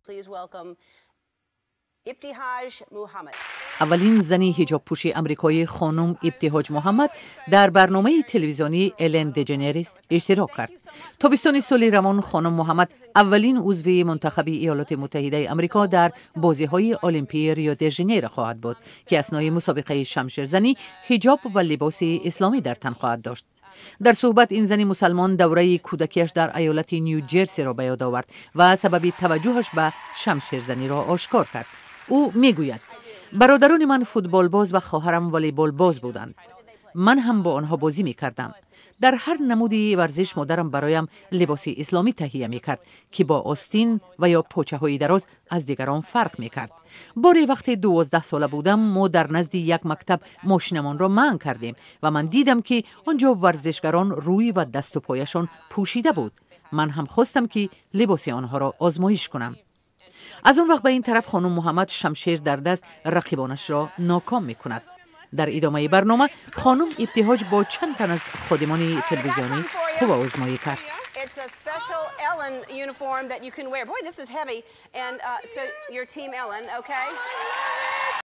Please welcome Ibtihaj Muhammad. Аввалин зани ҳиҷобпӯши амрикоӣ, хонум Ибтиҳоҷ Муҳаммад, дар барномаи телевизионии Элен Деҷенерис иштирок кард. Тобистони соли равон хонум Муҳаммад аввалин узви мунтахаби Иёлоти Муттаҳидаи Амрико дар бозиҳои Олимпии Рио де Жанейро хоҳад буд, ки аснои мусобиқаи шамшерзанӣ ҳиҷоб ва либоси исломӣ дар тан хоҳад дошт. Дар суҳбат ин зани мусалмон давраи кӯдакиаш дар айолати Ню Ҷерсиро ба ёд овард ва сабаби таваҷҷӯҳаш ба шамшерзаниро ошкор кард. Ӯ мегӯяд: «Бародарони ман футболбоз ва хоҳарам волейболбоз буданд. Ман ҳам бо онҳо бозӣ мекардам. Дар ҳар намуди варзиш модарам бароям либоси исломӣ таҳия мекард, ки бо остин ва ё почаҳои дароз аз дигарон фарқ мекард. Боре, вақте 12 сола будам, мо дар назди як мактаб мошинамонро манъ кардем ва ман дидам, ки он ҷо варзишгарон рӯй ва дасту пояшон пӯшида буд. Ман ҳам хостам, ки либоси онҳоро озмоиш кунам». Аз он вақт ба ин тараф хонум Муҳаммад шамшер дар даст рақибонашро ноком мекунад. Дар идомаи барнома хонум Ибтиҳоҷ бо чанд тан аз ходимони телевизионӣ қувваозмоӣ кард. It's a special Ellen uniform that you can wear. Boy, this is heavy. And so you're Team Ellen, okay?